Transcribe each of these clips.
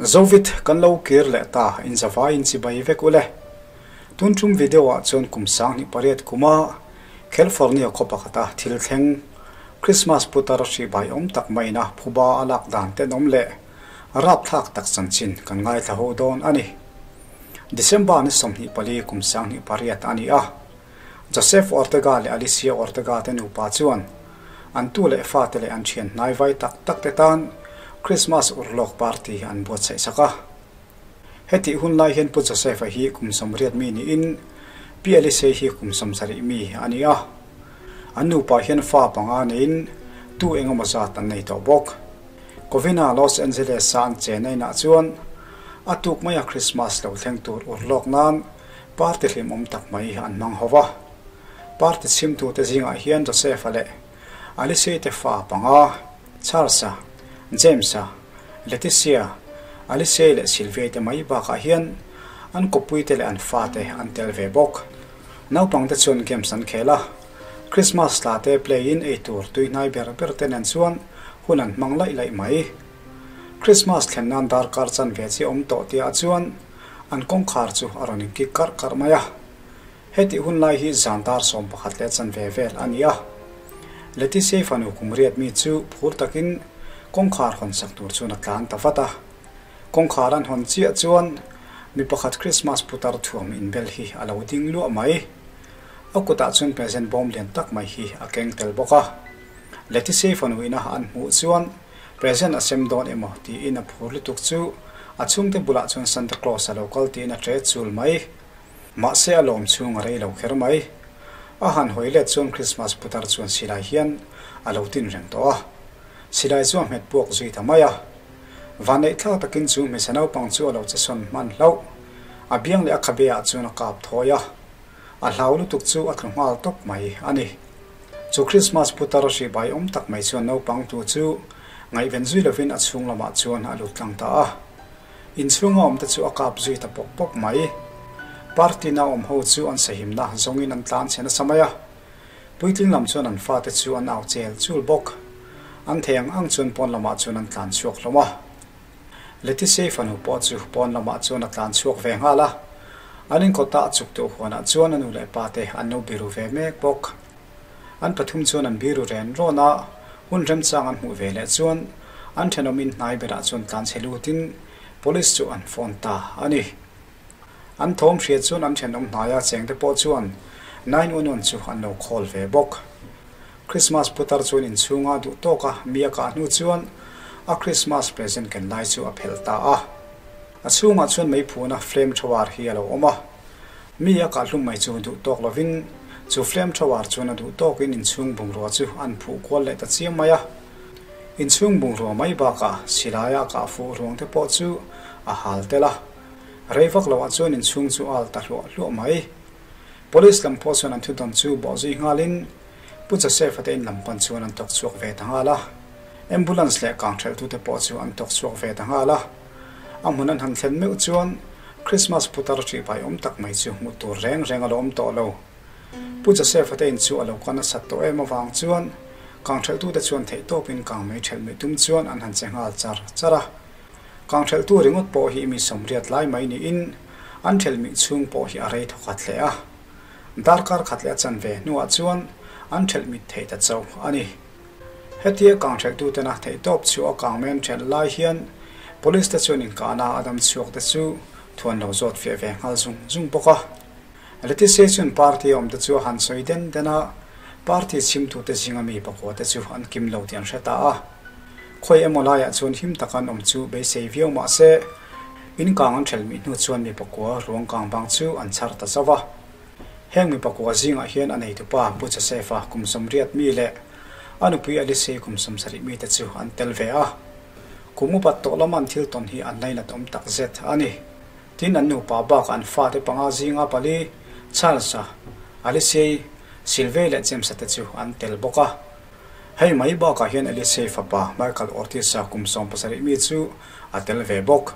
Zovit kan lo kir leh ta in zavai in chibai vek ule. Tun tum video ah chuan kum 2008 kuma California khaw pakhata thil thleng Christmas putar hri bai awm tak maina phuba a lak dan ten awm leh rap thlak tak chanchin kan ngaithla ho dawn ani. December ni 24 kum 2008 ani a. Joseph Ortega leh Alicia Ortega te nupa chuan an tu leh fa te leh an thian hnai vai tak tak te tan Christmas urlawk party an buatsaih sak a. Heti hun lai hian pu Joseph a hi kum 80 mi niin pi Alicia hi kum 70 mi ani a. An nupa hian fa panga niin tu engemaw zat an nei tawh bawk. Covina Los Angeles a an chenai na chuan a tuk mai a Christmas lo thleng tur urlawk nan party hlim awm tak mai an hmang ho va. Party chhim tu te zingah hian Joseph a leh Alicia te fa panga Charles a, James a, Leticia, Alicia leh Sylvia te mai bakah hian an kawppui te leh an fa te an tel ve bawk. Naupang te chuan games an khel a. Christmas tla te play in ei tur tui hnai ber ber te nen chuan hun an hmang laih laih mai. Christmas thlen nan darkar chan ve chi awm tawh tia chuan an kawngkhar chu a rawn inkik karh karh mai a. Heti hun lai hi zan dar 11 leh chan ve vel ani a. Leticia fanu kum riat mi chu phur takin kawngkhar hawn sak tur chuan a tlan ta vat a. Kawngkhar an hawn chiah chuan mi pakhat Christmas putar thuam in bel hi a lo ding luah mai. A kutah chuan present bawm lian tak mai hi a keng tel bawk a. Leticia fanu ina an hmuh chuan present a sem dawn emaw tiin a phur lutuk chu a chhungte bulah chuan Santa Claus a lo kal tiin a tre chul mai. Mahse a lawm chhung a rei lo kher mai. A han hawi let chuan Christmas putar chuan silai hian a lo tin reng tawh a. Silai chu a hmet puak zui ta mai a. Van neih thlak takin chu hmeichhe naupang chu a lo che sawn hman hlauh. A biang leh a khabe ah chuan a kap thawi a. A hlau lutuk chu a tlu nghal tawp mai ani. Chu Christmas putar hri bai awm tak mai chuan naupang tu chu ngaihven zui lovin a chhung lamah chuan a lut tlang ta a. In chhunga awm te chu a kap zui ta pawk pawk mai. Party na awm ho chu an sahimna zawngin an tlan chhe nasa mai a. Puitling lam chuan an fa te chu an au chel chul bawk. An thei ang ang chuan pawn lamah chuan an tlan chhuak hlawm a. Leticia fanu pawh chu pawn lamah chuan a tlan chhuak ve nghal a. An inkawta a chuk tawh huanah chuan a nu leh pa te an lo biru ve mek bawk. An pathum chuan an biru ren rawn a, hun remchang an hmuh ve leh chuan an thenawm in hnai berah chuan tlan chhe lutin police chu an phone ta ani. An thawm hriat chuan an thenawm hnaia cheng te pawh chuan 911 chu an lo call ve bawk. Christmas putar chuan in chhunga duh tawk a mi a kah hnu chuan a Christmas present ken lai chu a phel ta a. A chhungah chuan mei phuna flame thrower hi a lo awm a. Mi a kah hlum mai chu duh tawk lovin chu flame thrower chuan a duh tawkin in chhung bungrua chu an phuh kual leh ta chiam mai a. In chhung bungrua mai bakah silai a kah fuh ruang te pawh chu a hal tel a. Rei vak loah chuan in chhung chu a al ta hluah hluah mai. Police lam pawh chuan an thu dawn chu bawh zui nghalin Pu Joseph a te in lam pan chuan an tawk chhuak ve ta nghal a. Ambulance leh kang thelh tu te pawh chu an tawk chhuak ve ta nghal a. A hmun an han thlen meuh chuan Christmas putar thi bai awm tak mai chu hmuh tur reng reng a lo awm tawh lo. Pu Joseph a te in chu a lo kan a sat tawh em awang chuan kang thelh tu te chuan theih tawpin kang mei thelh mei tum chuan an han che nghal char char a. Kang thelh tu ringawt pawh hi mi 80 lai mai niin an thelh mi chhung pawh hi a rei thawkhat hle a. Darkar khat leh a chan ve hnuah chuan an thelh mit thei ta chauh ani. Hetia kang thelh tu tena theih tawp chu a kang men thelh lai hian police te chuan inkahna a dam chhuak te chu thuan lo zawt fiah ve nghal zung zung bawk a. Leticia chuan party awm te chu a han sawi den den a, party chhim tu te zinga mi pakua te chu an kim lo tih an hre ta a. Khawi emaw laiah chuan him tak an awm chu beisei viau mah se inkang an thelh mi hnu chuan mi pakua ruang kang bang chu an chhar ta chauh a. Heng mi pakua zingah hian a nei tupa Pu Joseph a kum 80 mi leh a nupui Alice kum 70 mi te chu an tel ve a. Kum upat tawh lam an thil tawn hi an lainat awm tak zet ani. Tin an nupa bak an fa te panga zinga pali Charles a, Alice, Sylvia leh James a te chu an tel bawk a. Hei mai bakah hian Alice fapa Michael Ortiz a kum 17 mi chu a tel ve bawk.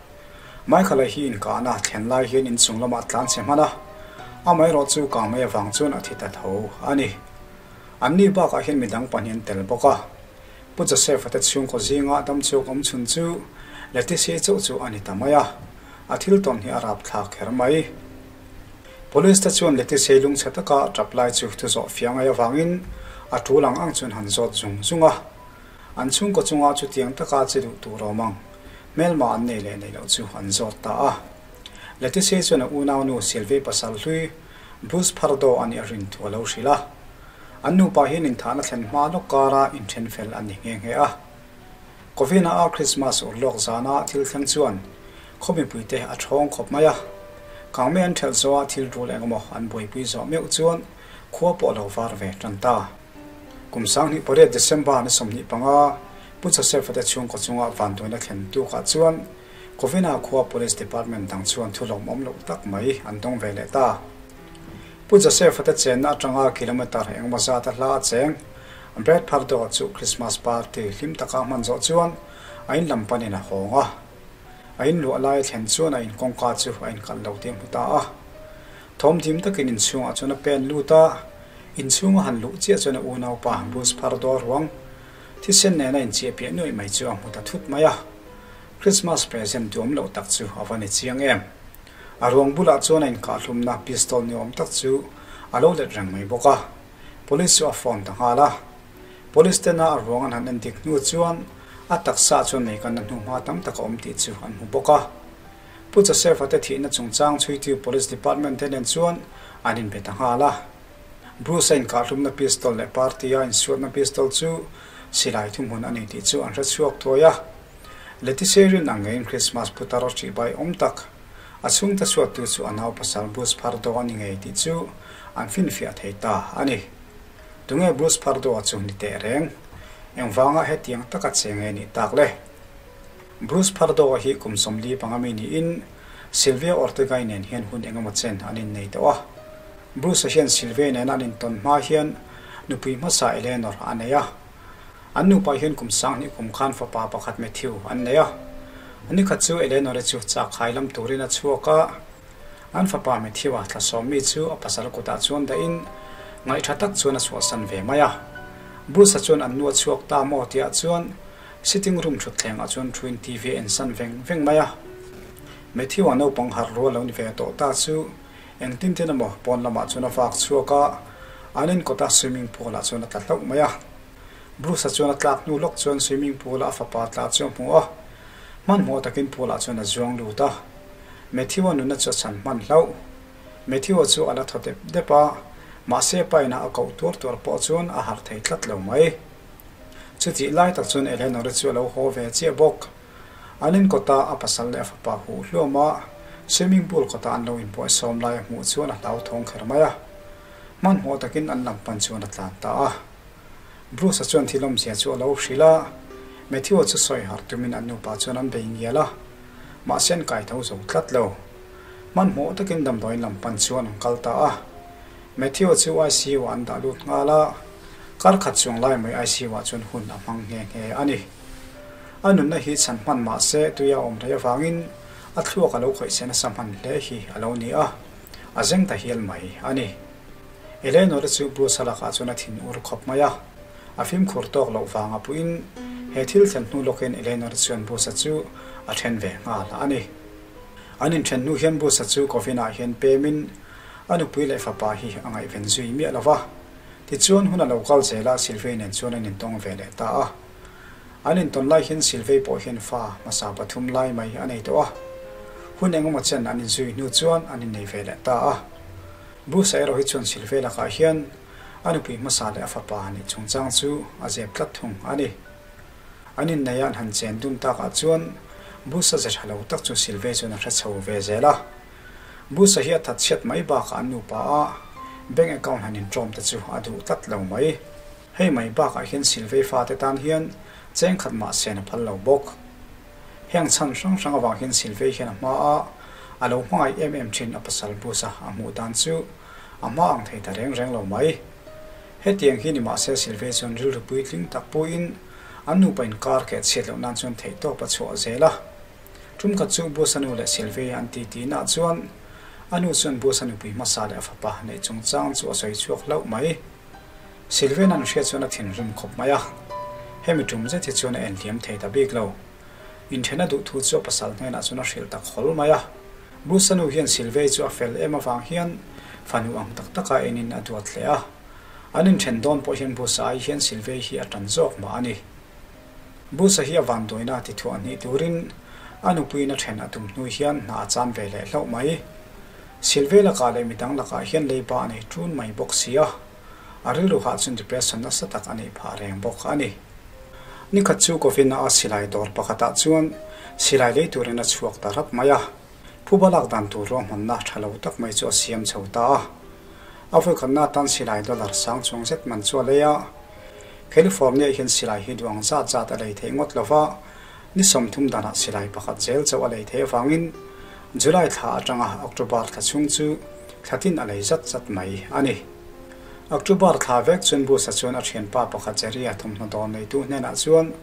Michael a hi inkahna thlen lai hian in chung lamah tlan chhe hman a. A mai rawh chu kang mai awang chuan a thi ta tho ani. An ni bakah hian midang pahnih an tel bawk a. Pu Joseph a te chhung khaw zinga dam chhuak awm chhun chu Leticia chauh chu a ni ta mai a, a thil tawn hi a rapthlak kher mai. Police te chuan Leticia lungchhe taka tap lai chu thu zawh fiah ngai avangin a tul ang ang chuan han zawt zung zung a. An chhungkaw chunga chutiang taka che duh tur awm ang hmelma an nei leh nei loh chu an zawt ta a. Leticia chuan a unaunu Sylvie pasal hlui Bruce Pardo a nih a rin thu a lo hrilh a. An nupa hian inthahna thlen hma lawk kara inthen fel an ni nghe nghe a. Covina a Christmas ur lawk zana thil thleng chuan khaw mipuite a thawng khawp mai a. Kangmei an thelh zawha thil rul engemaw an buaipui zawh meuh chuan khua pawh a lo var ve tan ta. Kum 2008 December ni 25 Pu Joseph-a te chhungkaw chunga vanduaina thlen tukah chuan Covina khua Police Department dang chuan thu lawmawm loh tak mai an dawng ve leh ta. Pu Joseph-a te chenna atanga kilometre engemaw zata hla a cheng. Brad Pardo chu Christmas party hlim taka hman zawh chuan a in lam panin a hawng a. A in luah lai a thlen chuan a in kawngka chu a inkalh lo tih a hmu ta a. Thawm dim takin inchhungah chuan a pen lut a, inchhunga han luh chiah chuan a unaupa Bruce Pardo ruang thisen nena inchiah piah nuaih mai chu a hmu ta thut mai a. Christmas present duam loh tak chu a va ni chiang em. A ruang bulah chuan a inkahhlumna pistol ni awm tak chu a lo let reng mai bawk a. Police chu a phone ta nghal a. Police tena a ruang an han en dik hnu chuan a taksa chuan mei kanna hnuhma tam tak a awm tih chu an hmu bawk a. Pu Joseph-a te thihna chungchang chhuitu Police Department te nen chuan an inbe ta nghal a. Bruce-a inkahhlumna pistol leh party-a insuatna pistol chu silai thuhmun a ni tih chu an hre chhuak thuai a. Leticia rin ang ngeiin Christmas putar a ṭih bai awm tak. A chhungte chhuattu chu a nau pasal Bruce Pardo a ni ngei tih chu an finfiah thei ta a ni. Tunge Bruce Pardo-a chu ni teh reng? Engvanga hetiang taka che nge nih tak le? Bruce Pardo-a hi kum 40 panga mi niin Sylvia Ortega-i nen hian hun engemaw chen an innei tawh a. Bruce-a hian Sylvia nena an intawn hma hian nupui hmasa Eleanor a nei a. An nupa hian kum 2000 kum khan fapa pakhat Matthew an nei a. Nikhat chu Eleanor-i chu chak khai lam turin a chhuak a. An fapa Matthew-a thlasawm mi chu a pasal kutah chuan dahin ngaihtha tak chuan a chhuahsan ve mai a. Bruce-a chuan an nu a chhuak ta maw tihah chuan sitting room thutthlengah chuan thuin TV a ensan veng veng mai a. Matthew-a naupang harh rual lo ni ve tawh ta chu engtin tin emaw pawn lamah chuan a vak chhuak a, an inkawta swimming pool-ah chuan a tla hlauh mai a. Bruce-a chuan a tlak hnu lawk chuan swimming pool-a a fapa tla chu a hmu a, hmanhmawh takin pool-ah chuan a zuang lut a. Matthew-a nunna chu a chhan hman hlauh. Matthew-a chu a la thaw dep dep a, mahse paina a koh tuar tuar pawh chuan a harh thei tlat lo mai. Chutih lai tak chuan Eleanor-i chu a lo haw ve chiah bawk. An inkawta a pasal leh a fapa huh hluam a, swimming pool kawta an lo inbuaihsawm lai a hmuh chuan a hlauthawng kher mai a. Hmanhmawh takin an lam pan chuan a tlan ta a. Bruce-a chuan thil awmzia chu a lo hrilh a, Matthew-a chu sawi harh tumin an nupa chuan an bei ngial a, mahse an kai tho zo tlat lo. Hmanhmawh takin damdawiin lam pan chuan an kal ta a. Matthew-a chu ICU-ah an dah lut nghal a, kar khat chuang lai mai ICU-ah chuan hun a hmang nghe nghe a ni. A nunna hi chhan hman mah se tuia awm rei avangin a thluak a lo khawih se nasa hman hle hi a lo ni a, a zeng ta hial mai a ni. Eleanor-i chu Bruce-a lakah chuan a thin ur khawp mai a. A fimkhur tawk loh vanga puiin he thil thlen hnu lawkin Eleanor-i chuan Bruce-a chu a then ve nghal a ni. An inthen hnu hian Bruce-a chu Covina hian pemin a nupui leh fapa hi a ngaihven zui miah lo va. Tichuan hun a lo kal zel a, Sylvie nen chuan an intawng ve leh ta a. An intawn lai hian Sylvie pawh hian fa hmasa pathum lai mai a nei tawh a. Hun engemaw chen an inzui hnu chuan an innei ve leh ta a. Bruce-a erawh hi chuan Sylvie lakah hian a nupui hmasa leh a fapa nih chungchang chu a zep tlat thung a ni. An inneia an han chen dun takah chuan Bruce-a ze tha lo tak chu Sylvie chuan a hre chho ve zel a. Bruce-a hi a that chhiat mai bakah an nupa a bank account han inṭawm te chu a duh tlat lo mai. Hei mai bakah hian Sylvie fate tan hian cheng khat mah sen a phal lo bawk. Heng chhan hrang hrang avang hian Sylvie hian a hma a, a lo hmangaih em em thin a pasal Bruce-a a hmuh dan chu a hma ang thei ta reng reng lo mai. Hetiang hi ni mahse Sylvie chuan rilru puitling tak puiin an nupa inkar keh chhiat loh nan chuan theihtawp a chhuah zel a. Tum khat chu Bruce-a nu leh Sylvie an titi naah chuan a nu chuan Bruce-a nupui hmasa leh a fapa neih chungchang chu a sawi chhuak hlauh mai. Sylvian an hriat chuan a thinrim khawp mai a, hemi tum zet hi chuan a enhliam thei ta bik lo. Inthen a duh thu chu a pasal hnenah chuan a hrilh ta khawl mai a. Bruce-a nu hian Sylvia-i chu a fel em avang hian fanu ang tak taka enin a duat hle a. An inthen dawn pawh hian Bruce-a ai hian Sylvia-i hi a tan zawk mah a ni. Bruce-a hi a vanduaina ti thuah hnih turin a nupuiin a then a tum hnu hian hna a chan ve leh hlauh mai. Sylvia lakah leh midang lakah hian leiba a nei ṭun mai bawk si a. A rilru hah chuan depression nasa tak a neih phah reng bawk a ni. Nikhat chu Covina a silai dawr pakhatah chuan silai lei turin a chhuak ta rap mai a, phuba lak dan tur ruahmanna tha lo tak mai chu a siam chho ta a. A vawikhatna atan silai dollar sang chuang zet man chu a lei a. California hian silai hi duang zat zat a lei theih ngawt lo va, ni 30 danah silai pakhat zel chauh a lei theih avangin July thla atanga October thla chhung chu thla tin a lei zat zat mai a ni. October thla vek chuan Bush-a chuan a thianpa pakhat Jerry-a thawmhnaw dawr neitu hnenah chuan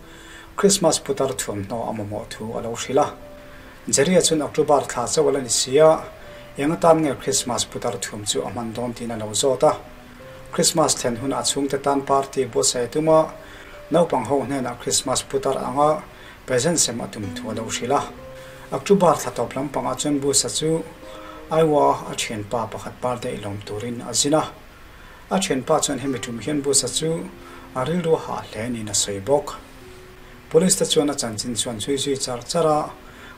Christmas putar thuamhnaw a mamawh thu a lo hrilh a. Jerry-a chuan October thla chauh a la ni si a, eng atan nge Christmas putar thuam chu a hman dawn tiin a lo zawt a. Christmas thlen hunah chhungte tan party buatsaih a tum a, naupang ho hnenah Christmas putar anga present sem a tum thu a lo hrilh a. October thla tawp lampangah chuan Bush-a chu Iowa a thianpa pakhat birthday lawm turin a zin a. A thianpa chuan hemi tum hian Bush-a chu a rilru a hah hle niin a sawi bawk. Police te chuan a chanchin chuan zui zui char char a,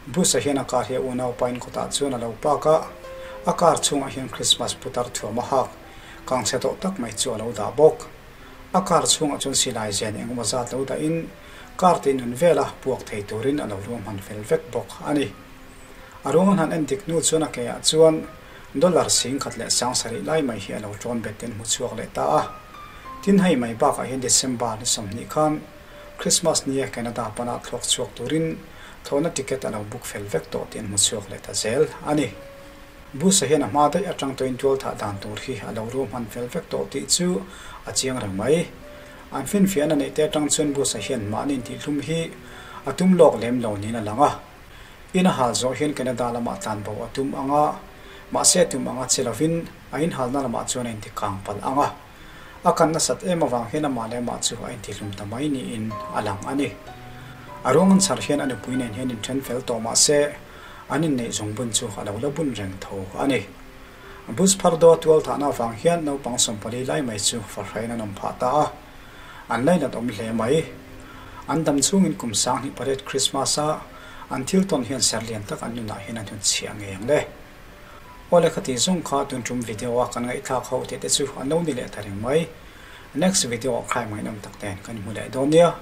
Bush-a hian a car hi a unaupa in kawtah chuan a lo park a, a car chhungah hian Christmas putar thuam a hak kangchhe tawh tak mai chu a lo dah bawk. A car chhungah chuan silai zen engemaw zat lo dahin car tih nun vela puak thei turin a lo ruahman fel vek bawk a ni. A ruang han en dik hnu chuan a keah chuan dollar 11,000 lai mai hi a lo tawn bet ten hmu chhuak leh ta a. Tin hei mai bakah hian December ni 20 khan Christmas nia Canada pana thluak chhuak turin thlawhna ticket a lo book fel vek tawh tih an hmu chhuak leh ta zel a ni. Bush-a hian a hma daih atang tawhin tual thah dan tur hi a lo ruahman fel vek tawh tih chu a chiang reng mai. An finfiahna neih te atang chuan Bush-a hian mahni intihhlum hi a tum lawk lem lo niin a lang a. In a hal zawh hian Canada lamah tlanbo a tum ang a, mahse a tum anga che lovin a inhalna lamah chuan a inti kang palh ang a. A kan nasat em avang hian amah leh amah chu a intihlum ta mai niin a lang a ni. A ruang an chhar hian a nupui nen hian inthen fel tawh mahse an inneih zawng bun chu a lo la bun reng tho a ni. Bus phar daw tual thahna avang hian naupang 14 lai mai chu fahrain an awm phah ta a, an lainat awm hle mai. An dam chhungin kum 2008 Christmas a an thil tawn hian ser lian tak an nunah hian an hun chhiah ngei ang le. Aw le khati zawng kha tun tum video a kan ngaihthlak ho tih te chu an lo ni leh ta reng mai. Next video ah crime ngaihnawm tak ten kan hmu leh dawn nia.